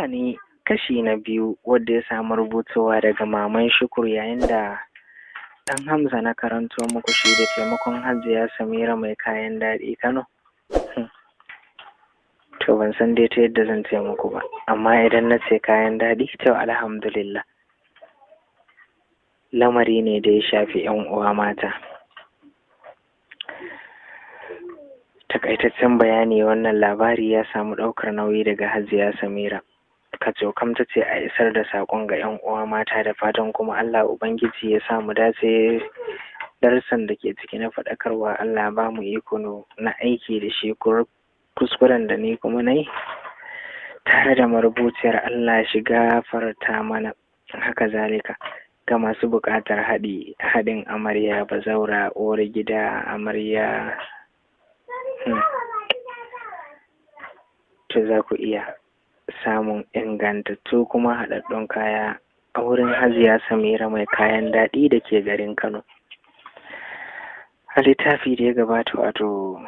Ba ni kashi na biyu, wadda ya samu rubutowa daga Maman Shukur, yayin da ɗan Hamza na karanto muku shi da taimakon Hajiya Samira mai kayan daɗi Kano. To ban san dai ta yadda zan ce muku ba, amma idan na ce kayan daɗi, to alhamdulillah. Lamari ne da ya shafi 'yan uwa mata. Takaitaccen bayani, wannan labari ya samu ɗaukar nauyi daga Hajiya Samira. Kacokam ta ce a isar da saƙon ga 'yan uwa mata, da fatan kuma Allah Ubangiji ya sa mu dace. Darussan da ke ciki na faɗakarwa, Allah ba mu iko na aiki da shi. Kuskuren da ni kuma na yi tare da marubuciyar, Allah shiga farta mana. Haka zalika ga masu buƙatar haɗi, haɗin amarya, bazaura, uwar gida, amarya, to za ku iya samun ingantattu kuma haɗaɗɗun kaya a wurin Hajiya Samira mai kayan daɗi da ke garin Kano. A littafi da ya gabata, wato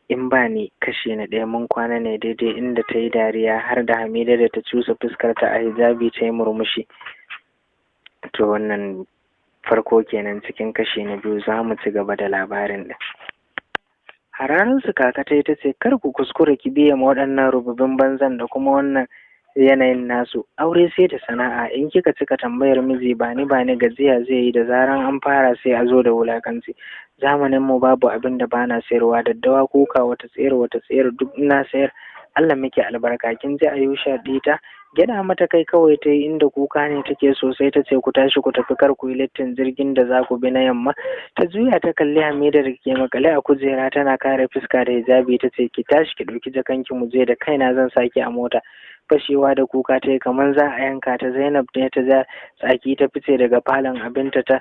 In ba ni kashi na ɗaya, mun kwana ne daidai inda ta yi dariya har da Hamida da ta cusa fuskarta a hijabi ta yi murmushi. To wannan farko kenan cikin kashi na biyu, za mu ci gaba da labarin ɗin. Hararin su kaka ta ta ce, "Kar ku kuskura ki biya ma waɗannan rububin banzan da kuma wannan yanayin nasu. Aure sai da sana'a. In kika cika tambayar miji, bani bani, gajiya zai yi. Da zaran an fara, sai a zo da wulakanci. Zamanin mu babu abin da bana sayarwa: daddawa, kuka, wata tsayar, wata tsayar, duk ina sayar. Allah muke albarka. Kin ji Ayusha ɗita?" Gyaɗa mata kai kawai ta yi, inda kuka ne take sosai. Ta ce, "Ku tashi ku tafi, kar ku yi lattin jirgin da za ku bi na yamma." Ta juya ta kalli Hamida da ke makale a kujera tana kare fuska da hijabi, ta ce, "Ki tashi ki ɗauki jakanki, mu je, da kaina zan sake a mota." Fashewa da kuka ta yi kamar za a yanka ta. Zainab ne ta ja tsaki ta fice daga falon abinta ta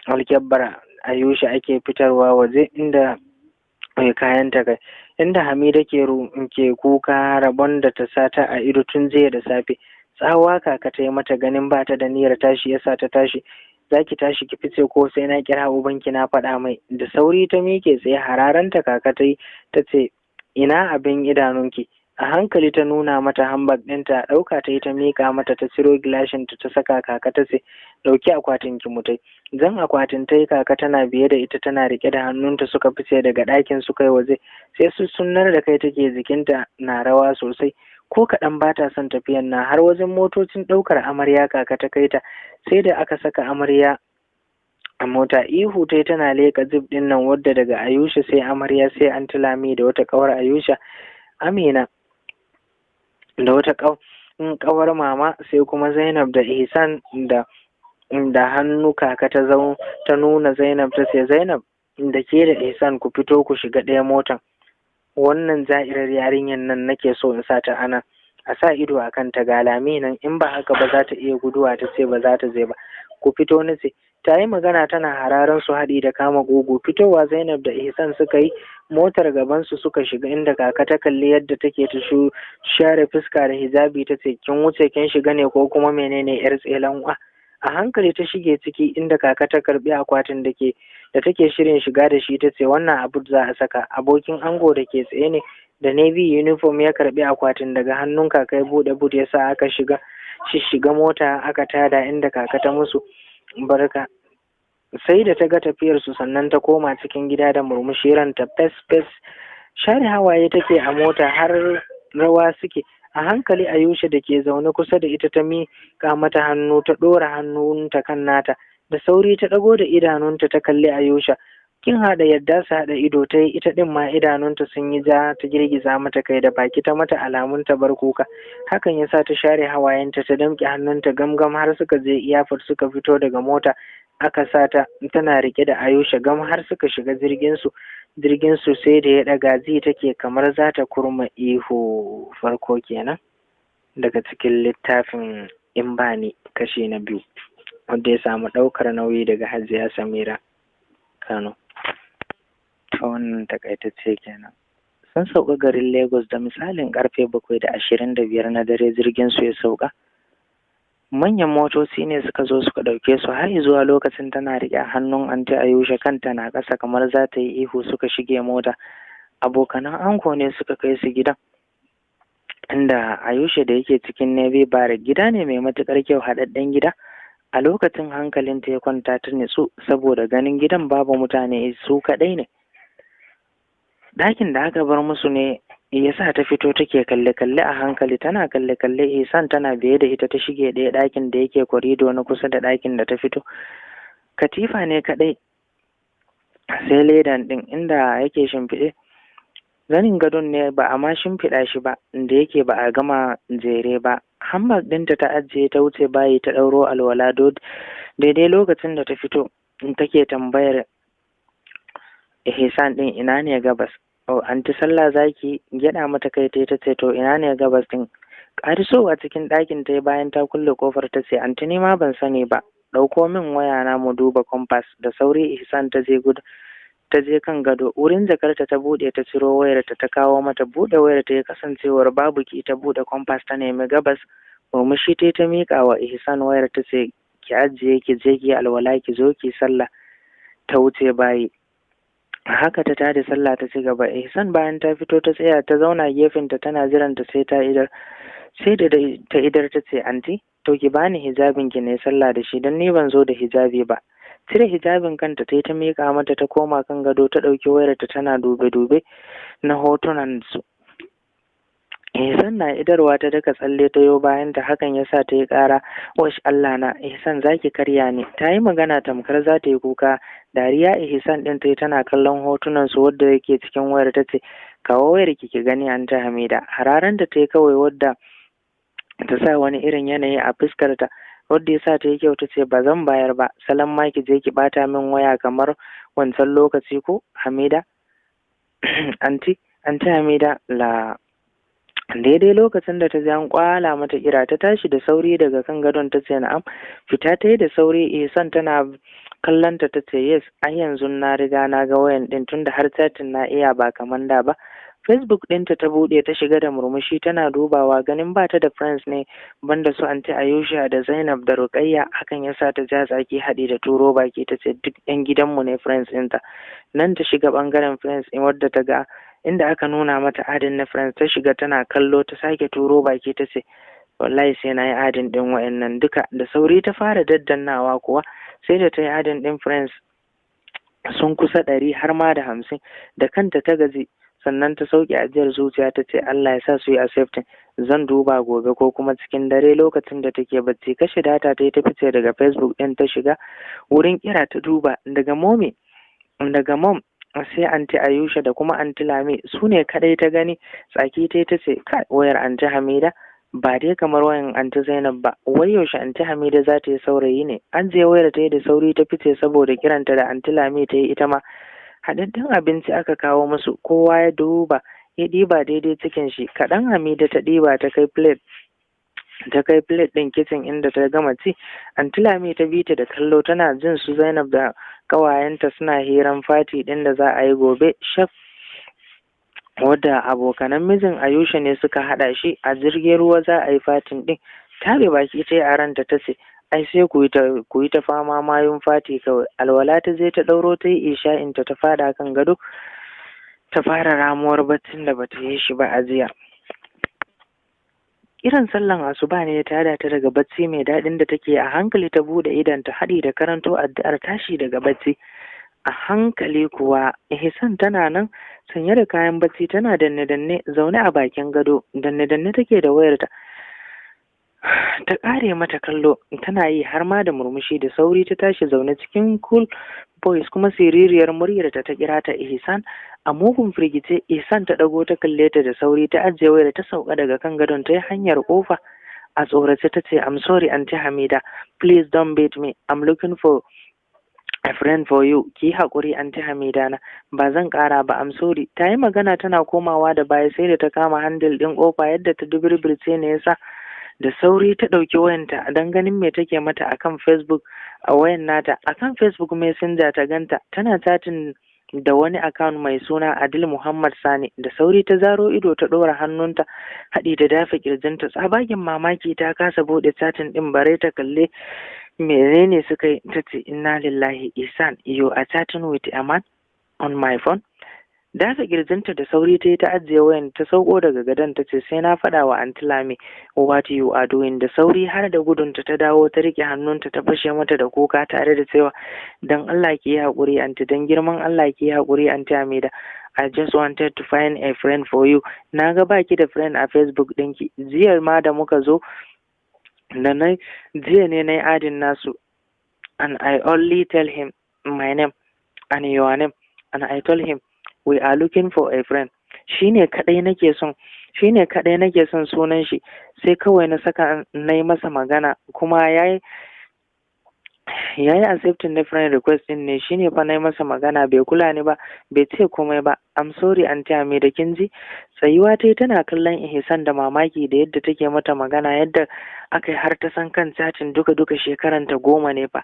alkyabbar Ayusha ake fitarwa waje, inda mai kayan ta kai, inda Hamida ke kuka rabon da ta sata a ido tun jiya da safe. Tsawa kaka ta yi mata, ganin ba ta da niyyar tashi yasa ta tashi. "Za ki tashi ki fice ko sai na kira ubanki na faɗa mai?" Da sauri ta miƙe tsaye. Hararanta kaka ta yi, ta ce, "Ina abin idanunki?" A hankali ta nuna mata handbag ɗinta. Ɗauka ta yi ta miƙa mata, ta ciro gilashinta ta saka. Kaka ta ce, "Ɗauki akwatin ki mutai." Zan akwatin ta yi, kaka tana biye da ita tana riƙe da hannunta, suka fice daga ɗakin suka yi waje. Sai su sunnar da kai take, jikinta na rawa sosai, ko kaɗan ba ta son tafiyan na. Har wajen motocin ɗaukar amarya kaka ta kai ta. Sai da aka saka amarya a mota, ihu tai tana leƙa jeep ɗin nan, wadda daga Ayusha sai amarya sai Anti Lami da wata ƙawar Ayusha Amina da wata ƙawar mama, sai kuma Zainab da Ihsan. Da hannu kaka ta zau ta nuna Zainab, ta ce, "Zainab, da ke da Ihsan ku fito ku shiga ɗaya motan. Wannan ja'irar yarinyar nan nake so in sa ta ana a sa ido a kanta. Ga Lami nan, in ba haka ba za ta iya guduwa ta ce ba za ta je ba. Ku fito na ce." Ta yi magana tana hararan su haɗi da kama ƙugu. Fitowa Zainab da Ihsan suka yi, motar gabansu suka shiga, inda kaka ta kalli yadda take ta share fuska da hijabi, ta ce, "Kin wuce kin shiga ne ko kuma menene, yar tselen wa?" A hankali ta shige ciki, inda kaka ta karbi akwatin da ke da take shirin shiga da shi, ta ce, "Wannan abu za a saka." Abokin ango da ke tsaye ne da navy uniform ya karbi akwatin daga hannun kaka, ya bude boot, ya sa aka shiga shiga mota aka tada, inda kaka ta musu barka. Sai da ta ga tafiyar su sannan ta koma cikin gida da murmushi, ranta fes fes. Share hawaye take a mota, har rawa suke. A hankali Ayusha da ke zaune kusa da ita ta miƙa mata hannu, ta ɗora hannunta kan nata. Da sauri ta ɗago da idanunta ta kalli Ayusha. Kin haɗa yadda su haɗa ido ta yi, ita ɗin ma idanunta sun yi ja. Ta girgiza mata kai da baki, ta mata alamun ta bar kuka. Hakan ya sa ta share hawayenta, ta damƙe hannunta gamgam har suka je airport. Suka fito daga mota aka sa ta, tana riƙe da Ayusha gam har suka shiga jirgin su. Jirgin su sai da ya ɗaga, ji take kamar za ta kurma ihu. Farko kenan daga cikin littafin In Bani kashi na biyu, wanda ya samu ɗaukar nauyi daga Hajiya Samira Kano. Ta wannan takaitacce kenan. Sun sauka garin Lagos da misalin karfe 7:25 na dare jirgin su ya sauka. Manyan motoci ne suka zo suka ɗauke su. Har zuwa lokacin tana riƙe a hannun Anti Ayusha, kanta na ƙasa kamar za ta yi ihu. Suka shige mota, abokanan ango ne suka kai su gidan. Inda Ayusha da yake cikin Navy Barrack, gida ne mai matuƙar kyau, haɗaɗɗen gida. A lokacin hankalinta ya kwanta, ta nutsu saboda ganin gidan babu mutane, su kaɗai ne. Ɗakin da aka bar musu ne ya sa ta fito take kalle-kalle a hankali. Tana kalle-kalle, Ihsan tana biye da ita, ta shige ɗaya ɗakin da yake korido na kusa da ɗakin da ta fito. Katifa ne kaɗai, sai ledan ɗin inda yake shimfiɗe. Zanin gadon ne ba a ma shimfiɗa shi ba, da yake ba a gama jere ba. Handbag ɗinta ta ajiye, ta wuce bayi ta ɗauro alwala. Daidai lokacin da ta fito take tambayar Ihsan ɗin, "Ina ne gabas?" "Oh anti, sallah zaki?" Gyaɗa mata kai ta, ta ce, "To ina ne gabas ɗin?" Ƙarisowa cikin ɗakin ta yi bayan ta kulle kofar, ta ce, "Anti, ni ma ban sani ba, ɗauko min waya na mu duba compass." Da sauri Ihsan ta je gudu ta je kan gado, wurin jakarta, ta buɗe, ta ciro wayarta ta kawo mata. Buɗe wayar ta ya kasancewar babu ki, ta buɗe compass, ta nemi gabas. Murmushi ta, ta miƙa wa Ihsan wayar, ta ce, "Ki ajiye, ki je ki alwala, ki zo ki sallah." Ta wuce bayi. Haka ta tada sallah, ta ci gaba. Ihsan bayan ta fito, ta tsaya, ta zauna gefenta tana jiranta sai ta idar. Sai da ta idar, ta ce, "Anti, to ki bani hijabin ki ne sallah da shi, don ni ban zo da hijabi ba." Cire hijabin kanta ta yi, ta miƙa mata, ta koma kan gado, ta ɗauki wayarta tana dube-dube na hotunan su. Ihsan na idarwa ta daka tsalle ta yo bayan ta, hakan ya sa ta yi ƙara. "Wash Allah na, Ihsan, zaki karya ne." Ta yi magana tamkar za ta yi kuka. Dariya Ihsan ɗin ta yi tana kallon hotunan su wadda yake cikin wayar, ta ce, "Kawo wayar ki ki gani, Anti Hamida." Hararen da ta yi kawai, wadda ta sa wani irin yanayi a fuskarta wadda ya sa ta yi kyau, ta ce, "Ba zan bayar ba, salon ma ki je ki bata min waya kamar wancan lokaci ko Hamida." Anti, Anti Hamida la. Daidai lokacin da ta ji an kwala mata kira, ta tashi da sauri daga kan gadon, ta ce, "Na'am." Fita ta yi da sauri. Ihsan tana kallonta, ta ce, "Yes, ai yanzu na riga na ga wayan din, tunda har chatting na iya ba kaman da ba." Facebook ɗinta ta buɗe, ta shiga da murmushi tana dubawa. Ganin ba ta da friends ne banda su Anti Ayusha da Zainab da Ruqayya, hakan ya sa ta ja tsaki haɗi da turo baki, ta ce, "Duk 'yan gidanmu ne friends ɗinta." Nan ta shiga ɓangaren friends ɗin, wadda ta ga inda aka nuna mata adding na friends. Ta shiga tana kallo, ta sake turo baki, ta ce, "Wallahi sai na yi adding ɗin wa'annan duka." Da sauri ta fara daddannawa kuwa, sai da ta yi adding ɗin friends sun kusa 100 har ma da 50. Da kanta ta gaji, sannan ta sauke ajiyar zuciya, ta ce, "Allah ya sa su yi accepting, zan duba gobe ko kuma cikin dare lokacin da take bacci." Kashe data ta yi, ta fice daga Facebook ɗin, ta shiga wurin kira, ta duba daga momi, daga mom sai Anti Ayusha da kuma Anti Lami, su ne kadai ta gani. Tsaki ta, ta ce, "Kai, wayar Anti Hamida ba dai kamar wayan Anti Zainab ba. Wai yaushe Anti Hamida za ta yi saurayi ne?" An je wayar ta yi da sauri, ta fice saboda kiranta da Anti Lami ta yi ita ma. Haɗaɗɗen abinci aka kawo musu, kowa ya duba, ya ɗiba daidai cikin shi. Kaɗan Hamida ta ɗiba, ta kai plate ɗin kicin inda ta gama ci. Anti Lami ta bi ta da kallo, tana jin su Zainab da ƙawayenta suna hiran party ɗin da za a yi gobe chef, wadda abokanan mijin Ayusha ne suka haɗa shi. A jirgin ruwa za a yi partyn ɗin. Tabe baki ta yi a ranta, ta ce, "Ai sai ku yi ta fama mayun party kawai." Alwala ta je ta ɗauro, ta yi isha'inta, ta faɗa kan gado, ta fara ramuwar baccin da bata yi shi ba a jiya. Kiran sallan asuba ne ya tada ta daga bacci mai daɗin da take. A hankali ta buɗe idonta haɗi da karanto addu'ar tashi daga bacci. A hankali kuwa Ihsan tana nan sanye da kayan bacci, tana danne danne zaune a bakin gado, danne danne take da wayarta. Ta ƙare mata kallo tana yi har ma da murmushi. Da sauri ta tashi zaune, cikin cool voice kuma siririyar muryarta ta kira ta, "Ihsan." A mugun firgice Ihsan ta ɗago ta kalle ta. Da sauri ta ajiye wayar, ta sauka daga kan gadon, ta yi hanyar ƙofa a tsorace, ta ce, "I'm sorry, Aunty Hamida, please don't beat me. I'm looking for a friend for you. Ki haƙuri, Aunty Hamida na, ba zan ƙara ba. I'm sorry." Ta yi magana tana komawa da baya, sai da ta kama handle ɗin ƙofa. Yadda ta dubirbirce ne yasa da sauri ta ɗauki wayanta don ganin me take mata akan Facebook a wayan nata. Akan Facebook Messenger ta ganta tana chatting da wani account mai suna Adil Muhammad Sani. Da sauri ta zaro ido, ta ɗora hannunta haɗi da dafa ƙirjinta, tsabagen mamaki ta kasa buɗe chatting ɗin bare ta kalle menene suka yi. Ta ce, "Inna lillahi, Ihsan, you are chatting with a man on my phone?" Dafa kirjinta da sauri ta yi ta ajiye wayan, ta sauko daga gadon, ta ce, "Sai na faɗa wa Aunty Lami what you are doing." Da sauri har da gudunta ta dawo, ta rike hannunta, ta fashe mata da kuka tare da cewa, "Dan Allah ki yi haƙuri, Aunty. Dan girman Allah ki yi haƙuri, Aunty Hamida. I just wanted to find a friend for you. Na ga baki da friend a Facebook ɗinki. Jiya ma da muka zo da na jiya ne na yi adding nasu, and I only tell him my name and your name, and I told him we are looking for a friend. Shine kadai nake son, shine kadai nake son sunan shi, sai kawai na saka na yi masa magana, kuma yayi accepting na friend request din ne. Shine fa na yi masa magana, bai kula ni ba, bai ce komai ba. I'm sorry, Aunty da kin ji?" Tsayuwa ta tana kallon Ihsan da mamaki da yadda take mata magana, yadda aka yi har ta san kan chatting. Duka duka shekaranta 10 ne fa.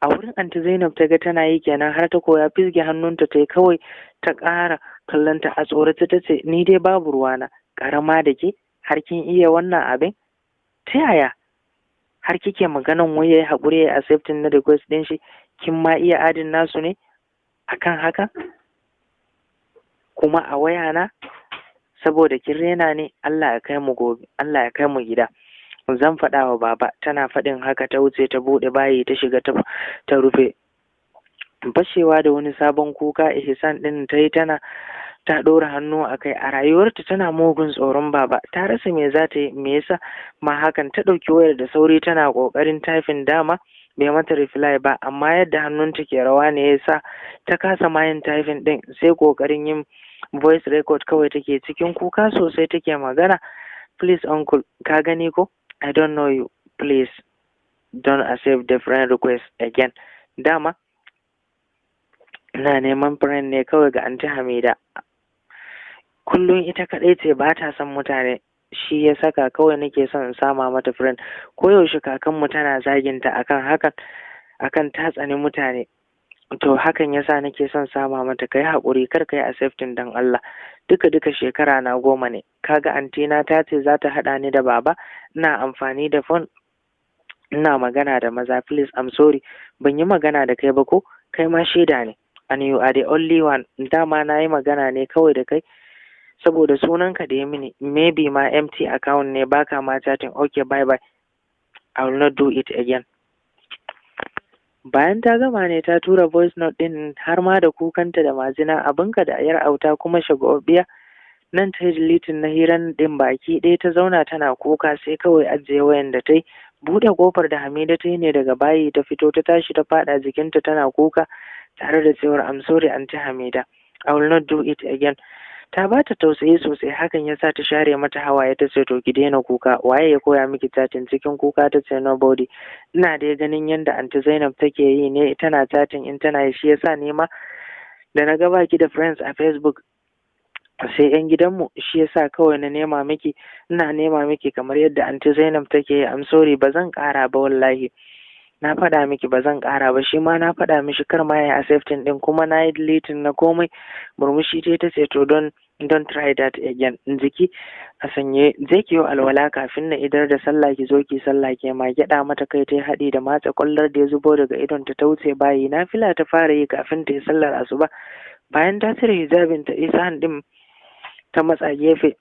A wurin Aunty Zainab ta ga tana yi kenan har ta koya. Fisge hannunta ta yi kawai, ta ƙara kallonta a tsorace, ta ce, "Ni dai babu ruwana. Ƙarama da ke har kin iya wannan abin? Ta yaya har kike maganan wai yayi haƙuri ya accepting na request ɗin shi? Kin ma iya adding nasu ne akan haka kuma a waya na? Saboda kin rena ne. Allah ya kai mu gobe, Allah ya kai mu gida, zan faɗa wa baba." Tana faɗin haka ta wuce, ta buɗe bayi, ta shiga, ta rufe. Fashewa da wani sabon kuka Ihsan ɗin ta yi, tana ta ɗora hannu a kai. A rayuwarta tana mugun tsoron baba. Ta rasa me za ta yi, me yasa ma hakan. Ta ɗauki wayar da sauri tana ƙoƙarin typing. Dama bai mata reply ba, amma yadda hannunta ke rawa ne ya sa ta kasa ma yin typing ɗin, sai ƙoƙarin yin voice record kawai take. Cikin kuka sosai take magana, "Please uncle, ka gani ko? I don't know you. Please don't accept the friend request again. Dama ina neman friend ne kawai ga Aunty Hamida. Kullum ita kaɗai ce, ba ta son mutane, shi ya saka kawai nake son in sama mata friend. Koyaushe kakanmu tana zaginta akan hakan, akan ta tsani mutane. To hakan yasa nake son sama mata. Kai haƙuri, kar kai accepting, dan Allah. Duka duka shekara na 10 ne. Kaga antina ta ce za ta haɗa ni da baba. Ina amfani da phone ina magana da maza. Please, I'm sorry. Ban yi magana da kai ba ko? Kai ma shaida ne, and you are the only one. Dama na yi magana ne kawai da kai saboda sunanka da ya mini. Maybe ma empty account ne, baka ma chatting. Okay, bye bye. I will not do it again." Bayan ta gama ne ta tura voice note din, har ma da kukanta da majina abinka da yar auta kuma shagwabiya. Nan ta yi deleting na hiran din baki ɗaya, ta zauna tana kuka, sai kawai ajiye wayan da ta yi. Buɗe kofar da Hamida ta yi ne daga bayi ta fito, ta tashi ta faɗa jikinta tana kuka tare da cewar, "I'm sorry, Aunty Hamida. I will not do it again." Ta ba ta tausayi sosai, hakan ya sa ta share mata hawaye, ta ce, "To ki daina kuka. Waye ya koya miki chatting?" Cikin kuka ta ce, "Nobody. Ina dai ganin yadda Aunty Zainab take yi ne, tana chatting in tana yi, shi yasa ne ma da na ga baki da friends a Facebook sai yan gidanmu, shi yasa kawai na nema miki, ina nema miki kamar yadda Aunty Zainab take yi. I'm sorry, ba zan ƙara ba wallahi. Na faɗa miki ba zan ƙara ba. Shi ma na faɗa mishi kar ma ya accepting din, kuma na yi deleting na komai." Murmushi ta ce, "To don't try that again." Jiki a sanye, "Je ki yi alwala kafin na idar da sallah, ki zo ki sallah ke ma." Gyaɗa mata kai ta, haɗi da matsa kwallar da ya zubo daga idon ta, ta wuce bayi, nafila ta fara yi kafin ta yi sallar asuba. Bayan ta cire hijabin ta, isa din ta matsa gefe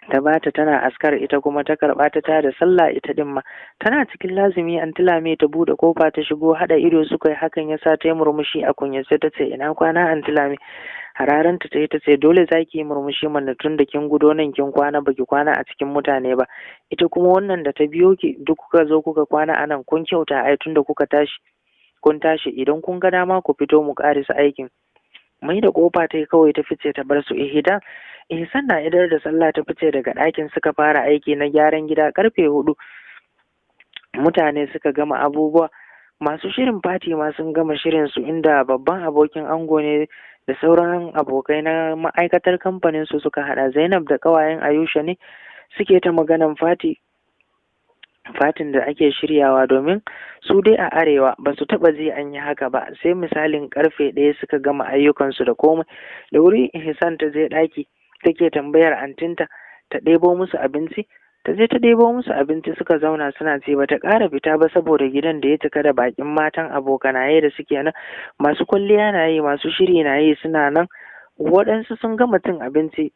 ta bata tana azkar, ita kuma ta karɓa ta tada sallah. Ita din ma tana cikin lazimi Aunty Lami ta buɗe kofa ta shigo. Haɗa ido suka yi, hakan ya sa ta yi murmushi a kunyace, ta ce, "Ina kwana, Aunty Lami?" Hararanta ta yi, ta ce, "Dole za ki yi murmushi mana, tun da kin gudo nan kin kwana, baki kwana a cikin mutane ba. Ita kuma wannan da ta biyo ki, duk kuka zo kuka kwana a nan. Kun kyauta ai, tun da kuka tashi kun tashi. Idan kun ga dama ku fito mu ƙarisa aikin." Mai da kofa ta yi kawai ta fice ta bar su. Ihida Ihsan na idar da sallah ta fice daga ɗakin, suka fara aiki na gyaran gida. Karfe 4 mutane suka gama abubuwa. Masu shirin fati ma sun gama shirin su, inda babban abokin ango ne da sauran abokai na ma'aikatar kamfanin su suka hada. Zainab da ƙawayen Ayusha ne suke ta maganan fati fatin da ake shiryawa, domin su dai a arewa ba su taɓa ji an yi haka ba. Sai misalin karfe 1 suka gama ayyukansu da komai. Da wuri Ihsan ta je ɗaki, take tambayar antinta ta ɗebo musu abinci. Ta je ta ɗebo musu abinci, suka zauna suna ci. Ba ta ƙara fita ba saboda gidan da ya cika da baƙin matan abokanaye da suke nan. Masu kwalliya na yi, masu shiri na yi, suna nan. Waɗansu sun gama cin abinci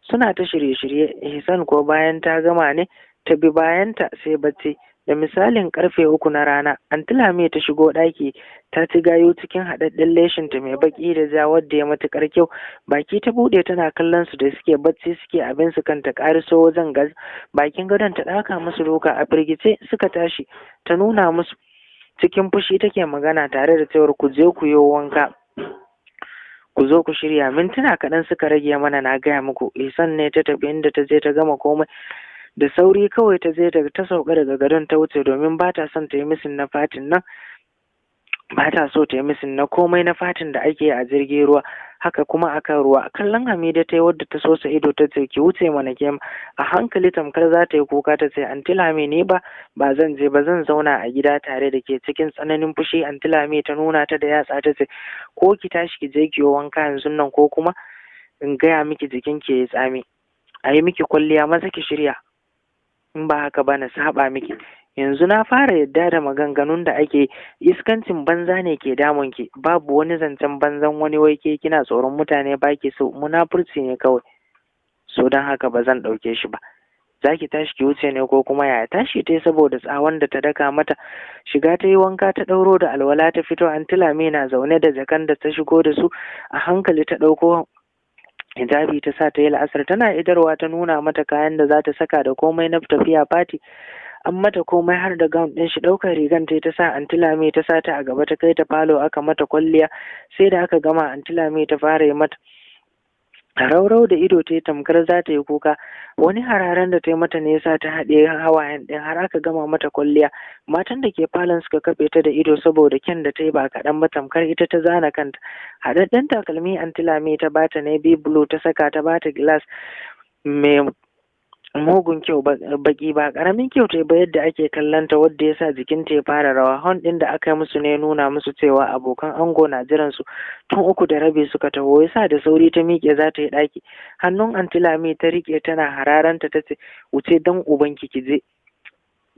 suna ta shirye-shirye. Ihsan ko bayan ta gama ne ta bi bayanta sai bacci. Da misalin karfe 3 na rana, Anty Lami ta shigo ɗaki, ta ci gayo cikin haɗaɗɗen leshinta mai baƙi da ja wadda ya matuƙar kyau. Baki ta buɗe tana kallon su da suke bacci suke abin su kanta ƙariso wajen bakin gadon ta ɗaka musu duka. A firgice suka tashi, ta nuna musu cikin fushi take magana tare da cewar ku je ku yi wanka, ku zo ku shirya, mintuna kaɗan suka rage mana na gaya muku. Ihsan ne ta tafi inda ta je ta gama komai da sauri kawai ta je ta sauka daga gadon ta wuce domin ba ta son ta yi missing na partyn nan, ba ta so ta yi missing na komai na partyn da ake a jirgin ruwa, haka kuma akan ruwa. Kallon Hamida ta yi wadda ta sosa ido ta ce ki wuce mana ke. A hankali tamkar za ta yi kuka ta ce Anty Lami, ni ba zan je ba, zan zauna a gida tare da ke. Cikin tsananin fushi Anty Lami ta nuna ta da yatsa ta ce ko ki tashi ki je ki yi wanka yanzu nan, ko kuma in gaya miki jikin ki ya tsami, a yi miki kwalliya, maza ki shirya, in ba haka ba na saba miki. Yanzu na fara yadda da maganganun da ake, iskancin banza ne ke damun ki, babu wani zancen banzan wani wai ke kina tsoron mutane, baki so, munafurci ne kawai. So don haka ba zan ɗauke shi ba. Za ki tashi ki wuce ne ko kuma yaya? Tashi ta yi saboda tsawon da ta daka mata. Shiga ta yi wanka, ta ɗauro da alwala ta fito. Anty Lami na zaune da jakan da ta shigo da su. A hankali ta ɗauko hijabi ta sa ta yi la'asar. Tana idarwa ta nuna mata kayan da za ta saka da komai na tafiya party. An mata komai har da gown ɗin shi. Ɗaukar rigan ta ta sa, Anty Lami ta sa ta a gaba ta kai ta falo aka mata kwalliya. Sai da aka gama Anty Lami ta fara yi mata raurau da ido, ta yi tamkar za ta yi kuka. Wani hararen da ta yi mata ne yasa ta haɗe hawayen ɗin har aka gama mata kwalliya. Matan da ke falon suka kafe ta da ido saboda kyan da ta yi ba kaɗan ba, tamkar ita ta zana kanta. Haɗaɗɗen takalmi Anty Lami ta bata navy blue ta saka, ta bata glass mai mugun kyau baki. Ba karamin kyau ta ba yadda ake kallon ta, wadda ya sa jikinta ya fara rawa. Hon ɗin da aka yi musu ne nuna musu cewa abokan ango na jiran su, tun 3:30 suka taho. Ya sa da sauri ta miƙe za ta yi ɗaki. Hannun Anty Lami ta riƙe tana hararanta ta ce wuce dan ubanki ki je,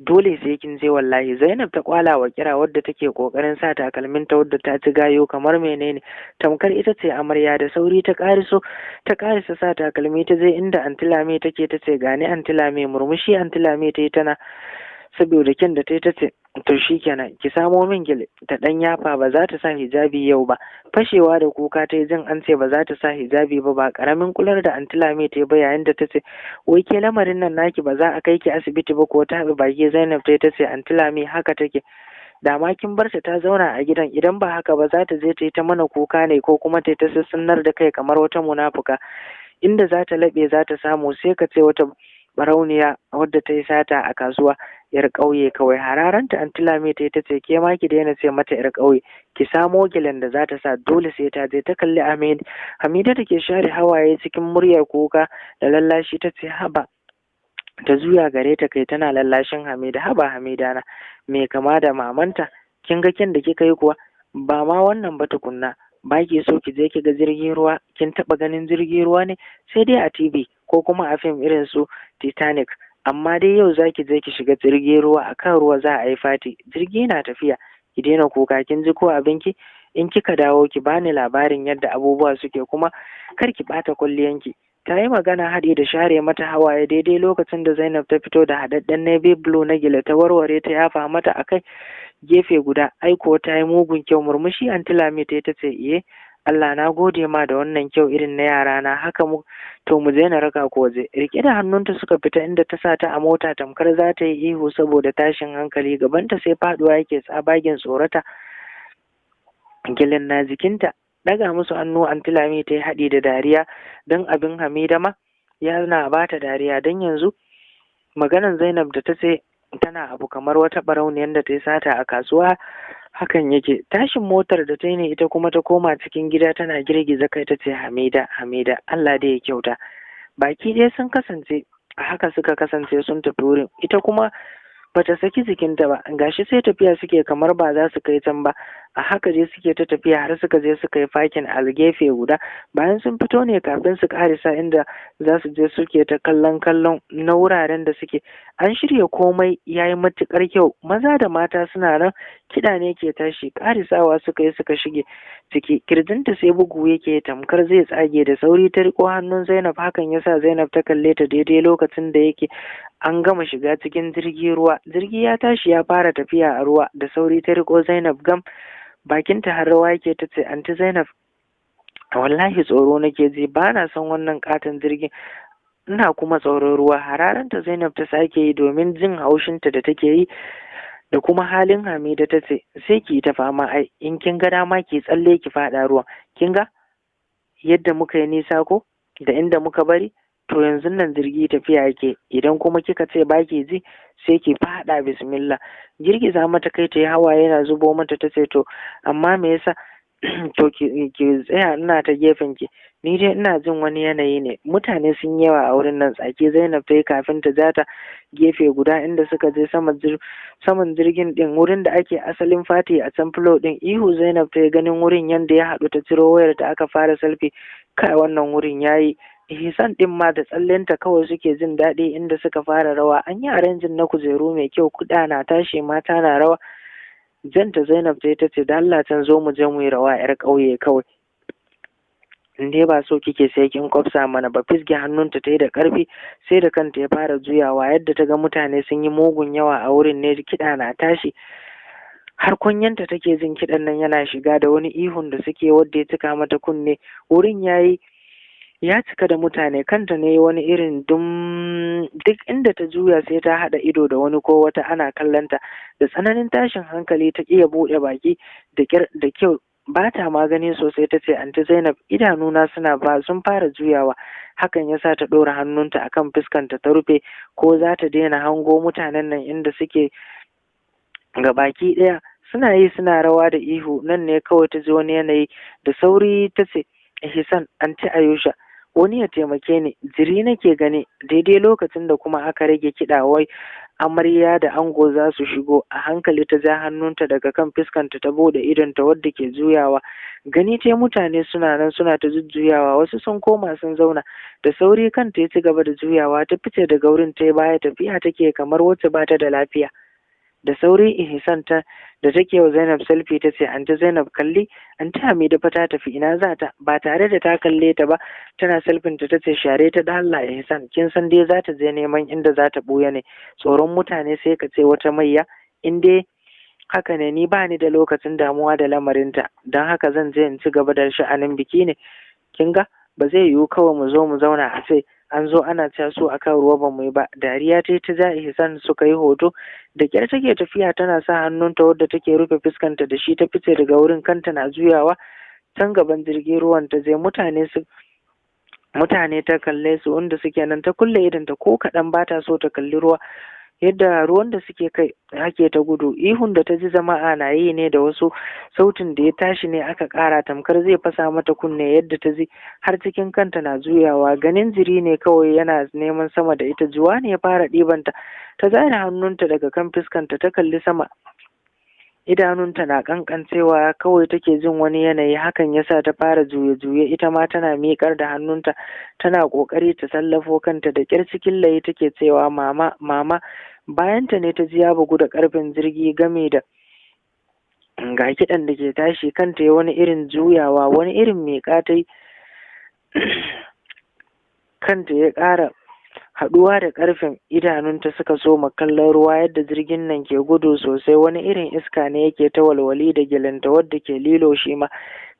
dole sai kin je wallahi. Zainab ta kwala wa kira wadda take kokarin sa takalmin ta, wadda ta ci gayo kamar menene, tamkar ita ce amarya. Da sauri ta kariso ta karisa sa takalmi, ta je inda Anty Lami take ta ce gani Anty Lami. Murmushi Anty Lami ta yi tana saboda kyan da ta yi, ta ce to shikenan, ki samo min gele ta dan yafa, ba za ta sa hijabi yau ba. Fashewa da kuka ta yi jin an ce ba za ta sa hijabi ba. Ba karamin kular da Anty Lami ta yi ba yayin da ta ce wai ke lamarin nan naki ba za a kai ki asibiti ba ko? Ta haɗa baki Zainab ta yi ta ce Anty Lami, haka take, da ma kin bar ta ta zauna a gidan, idan ba haka ba za ta je ta yi ta mana kuka ne ko kuma ta yi ta sassanar da kai kamar wata munafuka. Inda za ta laɓe za ta samu, sai ka ce wata barauniya wadda ta yi sata a kasuwa, yar ƙauye kawai. Hararanta Anty Lami ta yi ta ce ke ma ki daina ce mata yar ƙauye, ki samo gilan da za ta sa, dole sai ta je. Ta kalli Hamid Hamida da ke share hawaye cikin muryar kuka da lallashi ta ce haba. Ta juya gare ta kai tana lallashin Hamida, haba Hamida na me kama da mamanta, kin ga kin da kika yi kuwa, ba ma wannan ba tukunna, ba ki so ki je ki ga jirgin ruwa? Kin taɓa ganin jirgin ruwa ne? Sai dai a TV ko kuma a fim irin su Titanic, amma dai yau za ki je ki shiga jirgin ruwa, a kan ruwa za a yi party, jirgi na tafiya. Ki daina kuka, kin ji ko abinki? In kika dawo ki bani labarin yadda abubuwa suke, kuma kar ki ɓata kwalliyanki. Ta yi magana haɗi da share mata hawaye daidai lokacin da Zainab ta fito da haɗaɗɗen navy blue na gele, ta warware ta yafa mata a kai gefe guda. Aiko ta yi mugun kyau. Murmushi Anty Lami ta ta ce iye Allah, na gode ma da wannan kyau irin na yara na haka. Mu to mu je na raka ku waje. Rike da hannunta suka fita inda ta sa ta a mota. Tamkar za ta yi ihu saboda tashin hankali, gabanta sai faduwa yake tsabagen tsorata, gilen na jikinta. Daga musu hannu Anty Lami ta yi haɗi da dariya, don abin Hamida ma yana ba ta dariya, don yanzu maganan Zainab da ta ce tana abu kamar wata barauniyar da ta yi sata a kasuwa hakan yake. Tashin motar da ta yi ne ita kuma ta koma cikin gida tana girgiza kai ta ce Hamida, Hamida, Allah dai ya kyauta. Baki ɗaya sun kasance a haka suka kasance sun tafi wurin, ita kuma bata saki jikinta ba. Gashi sai tafiya suke kamar ba za su kai can ba. A haka dai suke ta tafiya har suka je suka yi fakin a gefe guda. Bayan sun fito ne kafin su karisa inda za su je suke ta kallon kallon na wuraren da suke. An shirya komai ya yi matuƙar kyau, maza da mata suna nan, kiɗa ne ke tashi. Karisawa suka yi suka shige ciki, kirjinta sai bugu yake tamkar zai tsage. Da sauri ta riko hannun Zainab, hakan yasa Zainab ta kalle ta daidai lokacin da yake an gama shiga cikin jirgin ruwa. Jirgi ya tashi ya fara tafiya a ruwa. Da sauri ta riko Zainab gam, bakinta har rawa yake, ta ce, "Anti Zainab, wallahi tsoro nake ji, ba na son wannan katon jirgin, ina kuma tsoron ruwa." Hararanta Zainab ta sake yi domin jin haushinta da take yi da kuma halin Hamida. Ta ce, "Sai ki yi ta fama ai, in kin ga dama ki tsalle ki faɗa ruwan. Kin ga yadda muka yi nisa ko da inda muka bari? To yanzu nan jirgi tafiya yake, idan kuma kika ce ba ki ji sai ki faɗa, bismillah." Girgiza mata kai ta yi, hawaye yana zubo mata, ta ce, "To amma me yasa? To ki tsaya ina ta gefen ki, ni dai ina jin wani yanayi ne, mutane sun yawa a wurin nan." Tsaki Zainab ta yi kafin ta ja ta gefe guda inda suka je saman jirgin din, wurin da ake asalin party a can floor din. Ihu Zainab ta yi ganin wurin yanda ya haɗu. Ta ciro wayar ta aka fara selfie. Kai, wannan wurin yayi. Ihsan din ma da tsallenta kawai suke jin daɗi inda suka fara rawa. An yi arranging na kujeru mai kyau, kuɗa na tashi, mata na rawa. Janta Zainab ta ta ce, "Da Allah can zo mu je mu yi rawa, yar ƙauye kawai, in dai ba so kike sai kin kwafsa mana ba." Fisge hannunta ta yi da ƙarfi sai da kanta ya fara juyawa. Yadda ta ga mutane sun yi mugun yawa a wurin ne, kiɗa na tashi, har kunyanta take jin kiɗan nan yana shiga da wani ihun da suke wadda ya cika mata kunne. Wurin yayi ya cika da mutane, kanta ne wani irin dum, duk inda ta juya sai ta haɗa ido da wani ko wata ana kallonta. Da tsananin tashin hankali ta iya buɗe baki da kyar, da kyau ba ta magani sosai, ta ce, "Anti Zainab, idanuna suna ba sun fara juyawa." Hakan ya sa ta ɗora hannunta akan fuskanta ta rufe ko za ta daina hango mutanen nan inda suke gabaki ɗaya. Suna yi suna rawa da ihu, nan ne kawai ta ji wani yanayi. Da sauri ta ce, "Ihsan, Anti Ayusha, wani ya taimake ni, jiri nake gani." Daidai lokacin da kuma aka rage kiɗa, wai amarya da ango za su shigo. A hankali ta ja hannunta daga kan fuskanta ta bude idonta wadda ke juyawa. Gani ta mutane suna nan suna ta jujjuyawa, wasu sun koma sun zauna. Da sauri kanta ya ci gaba da juyawa, ta fice daga wurin ta baya, tafiya take kamar wacce ba ta da lafiya. Da sauri Ihsan ta da take wa Zainab selfie ta ce, "Anti Zainab, kalli, Anti Hamida fa ta tafi, ina za ta?" Ba tare da ta kalle ta ba tana selfin ta, tace, "Share ta da Allah, Ihsan, kin san dai za ta je neman inda za ta buya ne, tsoron mutane sai ka ce wata mayya. In dai haka ne, ni ba ni da lokacin damuwa da lamarinta, don haka zan je in ci gaba da sha'anin biki ne. Kin ga ba zai yiwu kawai mu zo mu zauna a ce an zo ana casu a kan ruwa ba mu yi ba." Dariya ta ta ja Ihsan suka yi hoto. Da kyar take tafiya tana sa hannunta wadda take rufe fuskanta da shi, ta fice daga wurin, kanta na juyawa. Can gaban jirgin ruwan ta je, mutane su mutane ta kalle su wanda suke nan. Ta kulle idonta, ko kaɗan ba ta so ta kalli ruwa, yadda ruwan da suke kai ake ta gudu. Ihun da ta ji jama'a na yi ne da wasu sautin da ya tashi ne aka ƙara tamkar zai fasa mata kunne, yadda ta ji har cikin kanta na juyawa. Ganin jiri ne kawai yana neman sama da ita, juwa ne ya fara ɗibanta. Ta zare hannunta daga kan fuskanta ta kalli sama, idanunta na kankancewa, kawai take jin wani yanayi. Hakan yasa ta fara juye-juye ita ma, tana miƙar da hannunta tana ƙoƙari ta tallafo kanta. Da ƙyar cikin layi take cewa, "Mama, mama." Bayanta ne ta ji ya bugu da ƙarfin jirgi game da ga kiɗan da ke tashi. Kanta ya wani irin juyawa, wani irin miƙa ta yi, kanta ya ƙara haɗuwa da ƙarfin, idanunta suka soma kallon ruwa, yadda jirgin nan ke gudu sosai. Wani irin iska ne yake ta walwali da gilanta wadda ke lilo, shi ma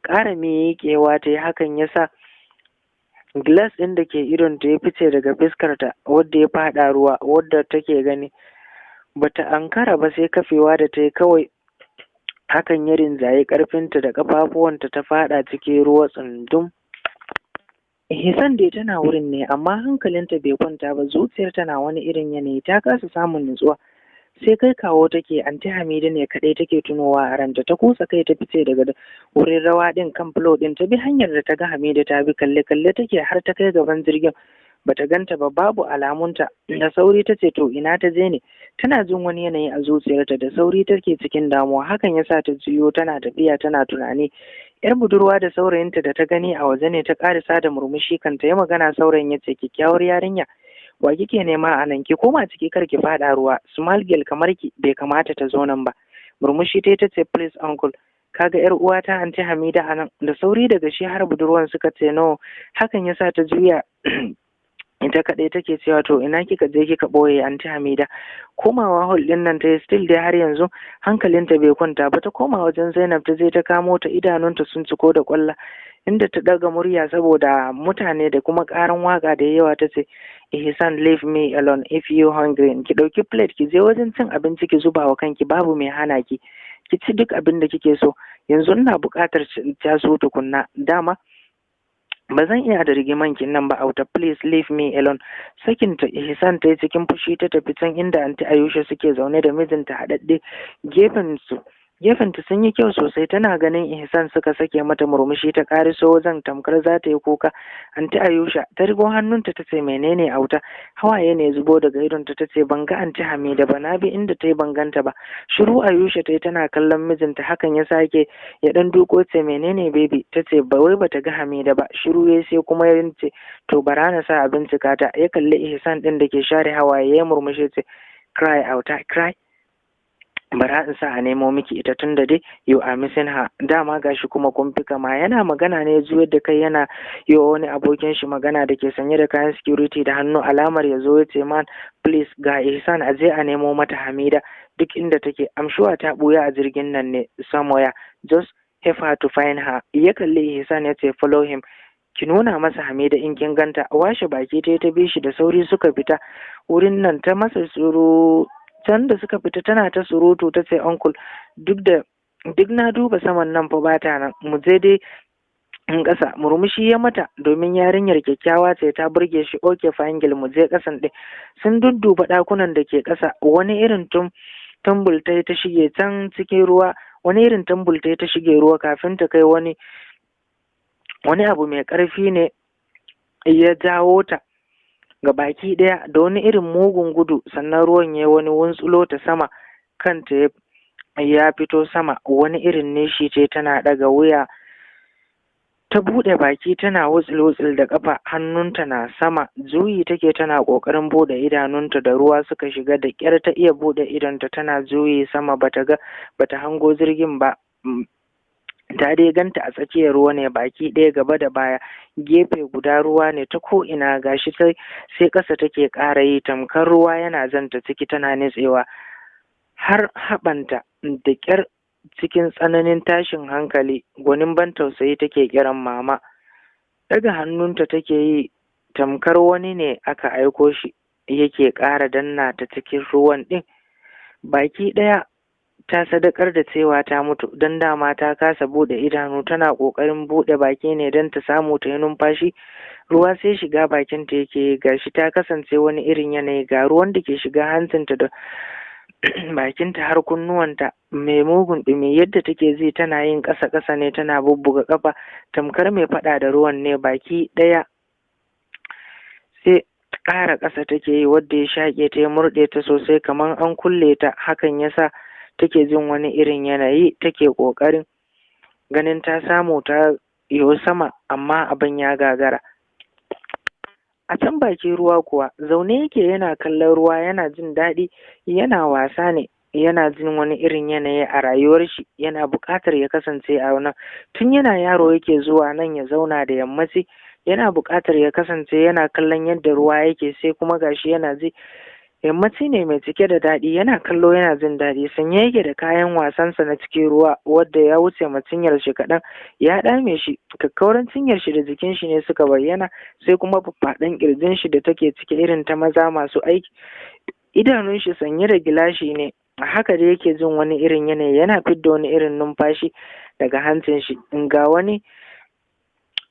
ƙara miƙewa ta yi. Hakan ya sa glass ɗin da ke idonta ya fice daga fuskarta wadda ya faɗa ruwa wadda take gani. Bata ankara ba sai kafewa da ta yi kawai, hakan ya rinjayi ƙarfinta da ƙafafuwanta, ta faɗa cikin ruwa tsundum. Ihsan dai tana wurin ne amma hankalinta bai kwanta ba, zuciyar tana wani irin yanayi, ta kasa samun nutsuwa. Sai kai kawo take, Anti Hamida ne kaɗai take tunowa a ranta. Ta kusa kai ta fice daga wurin rawa ɗin kan floor ɗin, ta bi hanyar da ta ga Hamida ta bi. Kalle kalle take har ta kai gaban jirgin. Bata ganta ba, babu alamunta. Da sauri ta ce, to ina ta je ne? Tana jin wani yanayi a zuciyarta, da sauri take cikin damuwa. Hakan yasa ta juyo tana tafiya tana tunani. Yar budurwa da saurayinta da ta gani a waje ne ta karisa da murmushi. Kan ta yi magana, saurayin ya ce, kyakkyawar yarinya, wa kike nema a nan? Ki koma ciki, kar ki faɗa ruwa. Small girl kamar ki bai kamata ta zo nan ba. Murmushi ta ce, please uncle, kaga yar uwata Anti Hamida anan? Da sauri daga shi har budurwan suka ce no. Hakan yasa ta juya ita kaɗai take cewa, to ina kika je kika ɓoye Anti Hamida? Komawa hall ɗin nan ta yi, still dai har yanzu hankalinta bai kwanta ba. Ta koma wajen Zainab, ta je ta kamo ta, idanunta sun ciko da ƙwalla, inda ta ɗaga murya saboda mutane da kuma ƙaran waka da yawa, ta ce, Ihsan, leave me alone. If you hungry, ki ɗauki plate ki je wajen cin abinci ki zuba wa kanki, babu mai hana ki. Ki ci duk abin da kike so. Yanzu ina buƙatar taso tukunna, dama ba zan iya da rigiman kin nan ba. Auta, please leave me alone. Sakin ta Ihsan ta yi cikin fushi, ta tafi can inda Anti Ayusha suke zaune da mijinta haɗaɗɗe gefen su. Gefenta sun yi kyau sosai. Tana ganin Ihsan suka sake mata murmushi. Ta ƙariso wajen tamkar za ta yi kuka. Anti Ayusha ta rigo hannunta ta ce, menene, auta? Hawaye ne zubo daga idonta, ta ce, ban ga Anti Hamida ba, na bi inda ta yi ban ganta ba. Shiru Ayusha ta yi tana kallon mijinta. Hakan ya sake ya dan duko, ce, menene, baby? Ta ce, ba wai bata ga Hamida ba. Shiru ya sai kuma ya ce, to bara na sa a bincika ta. Ya kalli Ihsan din da ke share hawaye, ya murmushi, ce, cry, auta, cry. Bara in sa a nemo miki ita, tun da dai you are missing her, dama gashi kuma kun fi kama. Yana magana ne juyar da kai yana yi wa wani abokin shi magana da ke sanye da kayan security da hannu, alamar ya zo. Ya ce, man, please, ga Ihsan, a je a nemo mata Hamida duk inda take. I'm sure ta buya a jirgin nan ne somewhere. Just help her to find her. Ya kalli Ihsan ya ce, follow him, ki nuna masa Hamida in kin ganta. Washe baki ta ta bi shi da sauri suka fita wurin nan. Ta masa tsoro can da suka fita, tana ta surutu, ta ce, uncle, duk da duk na duba saman nan fa bata nan, mu je dai in ƙasa. Murmushi ya mata domin yarinyar kyakkyawa ce, ta burge shi. Okay, fine girl, mu je ƙasan ɗin. Sun dudduba ɗakunan da ke ƙasa. Wani irin tumbul ta ta shige can cikin ruwa, wani irin tumbul ta ta shige ruwa kafin ta kai wani abu mai ƙarfi ne ya jawo ta ga baki ɗaya da wani irin mugun gudu. Sannan ruwan ya wani wuntsulo ta sama, kanta ya fito sama. Wani irin nishi ce tana ɗaga wuya, ta buɗe baki tana wutsil-wutsil da ƙafa, hannunta na sama, juyi take tana ƙoƙarin buɗe idanunta da ruwa suka shiga. Da ƙyar ta iya buɗe idonta tana juyi sama, bata ga bata hango jirgin ba. Ta dai ganta a tsakiyar ruwa ne baki ɗaya, gaba da baya, gefe guda ruwa ne ta ko ina. Gashi sai ƙasa take ƙara yi, tamkar ruwa yana janta ciki, tana nitsewa har haɓanta. Da ƙyar, cikin tsananin tashin hankali, gwanin ban tausayi, take kiran mama. Daga hannunta take yi tamkar wani ne aka aiko shi yake ƙara danna ta cikin ruwan ɗin. Baki ɗaya ta sadakar da cewa ta mutu, don dama ta kasa buɗe idanu, tana ƙoƙarin buɗe baki ne don ta samu ta yi numfashi. Ruwa sai shiga bakinta yake, gashi ta kasance wani irin yanayi, ga ruwan da ke shiga hancinta da bakinta har kunnuwanta, mai mugun ɗumi. Yadda take ji tana yin ƙasa ƙasa ne, tana bubbuga ƙafa tamkar mai faɗa da ruwan ne. Baki ɗaya sai ƙara ƙasa take yi, wadda ya shaƙe ta, ya murɗe ta sosai kamar an kulle ta. Hakan yasa take jin wani irin yanayi, take ƙoƙarin ganin ta samu ta yo sama, amma abin ya gagara. A can bakin ruwa kuwa, zaune yake yana kallon ruwa, yana jin daɗi, yana wasa ne, yana jin wani irin yanayi a rayuwar shi. Yana buƙatar ya kasance a nan. Tun yana yaro yake zuwa nan ya zauna da yammaci. Yana buƙatar ya kasance yana kallon yadda ruwa yake, sai kuma gashi yana ji yammaci ne mai cike da daɗi. Yana kallo yana jin daɗi. Sanye yake da kayan wasansa na cikin ruwa, wadda ya wuce ma cinyar shi kaɗan, ya ɗame shi. Kakkauran cinyar shi da jikin shi ne suka bayyana, sai kuma faffaɗan ƙirjin shi da take cike irin ta maza masu aiki. Idanun shi sanye da gilashi ne. Haka da yake jin wani irin yanayi, yana fidda wani irin numfashi daga hancin shi. Ga wani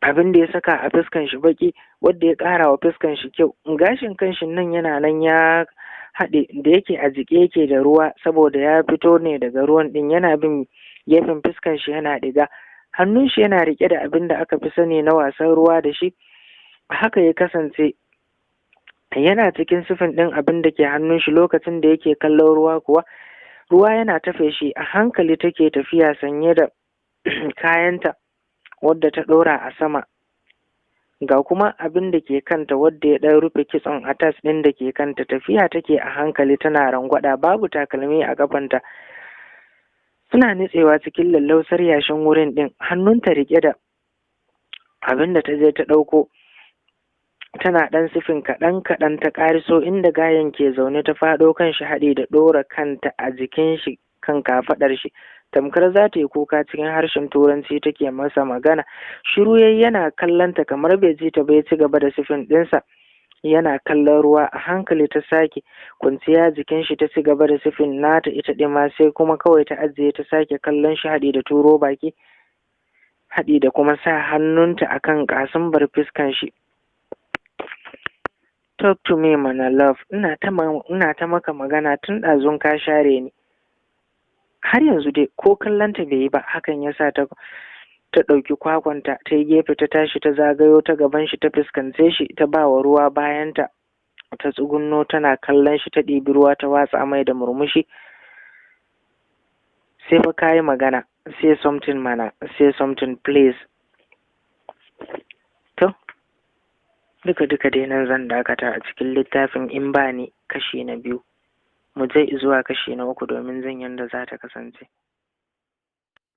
abin da ya saka a fuskan shi baki, wadda ya ƙara wa fuskan shi kyau. Gashin kanshin nan yana nan ya haɗe, da yake a jike yake da ruwa saboda ya fito ne daga ruwan ɗin, yana bin gefen fuskan shi yana ɗiga. Hannun shi yana riƙe da abin da aka fi sani na wasan ruwa da shi. Haka ya kasance. Yana cikin sifin ɗin abin da ke hannun shi lokacin da yake kallon ruwa kuwa, ruwa yana tafe shi a hankali. Take tafiya sanye da kayanta wadda ta ɗora a sama, ga kuma abin da ke kanta wadda ya ɗan rufe kitson atas ɗin da ke kanta. Tafiya take a hankali tana rangwada, babu takalmi a kafanta, suna nutsewa cikin lallausar yashin wurin ɗin. Hannunta riƙe da abin da ta je ta ɗauko, tana ɗan sifin kaɗan kaɗan ta ƙariso inda gayen ke zaune, ta faɗo kan shi haɗi da ɗora kanta a jikin shi kan kafaɗar shi, tamkar za ta yi kuka. Cikin harshen Turanci take masa magana. Shiru yayi yana kallon ta kamar bai ji ta ba, ya ci gaba da sifin ɗinsa yana kallon ruwa. A hankali ta sake kwanciya jikin shi, ta ci gaba da sifin nata ita ɗin ma, sai kuma kawai ta ajiye, ta sake kallon shi haɗi da turo baki, haɗi da kuma sa hannunta akan bar fiskan shi. "Talk to me mana, love. Ina ta maka magana tun ɗazun, ka share ni." Har yanzu dai ko kallonta bai yi ba. Hakan ya sa ta ɗauki kwakwanta ta yi gefe, ta tashi, ta zagayo ta gaban shi, ta fuskance shi, ta ba wa ruwa bayanta, ta tsugunno tana kallon shi, ta ɗibi ruwa ta watsa mai da murmushi. "Sai fa ka yi magana. Say something mana, say something, please." To, duka duka dai nan zan dakata a cikin littafin In Ba Ni kashi na biyu. Mu je zuwa kashi na uku domin jin yadda za ta kasance.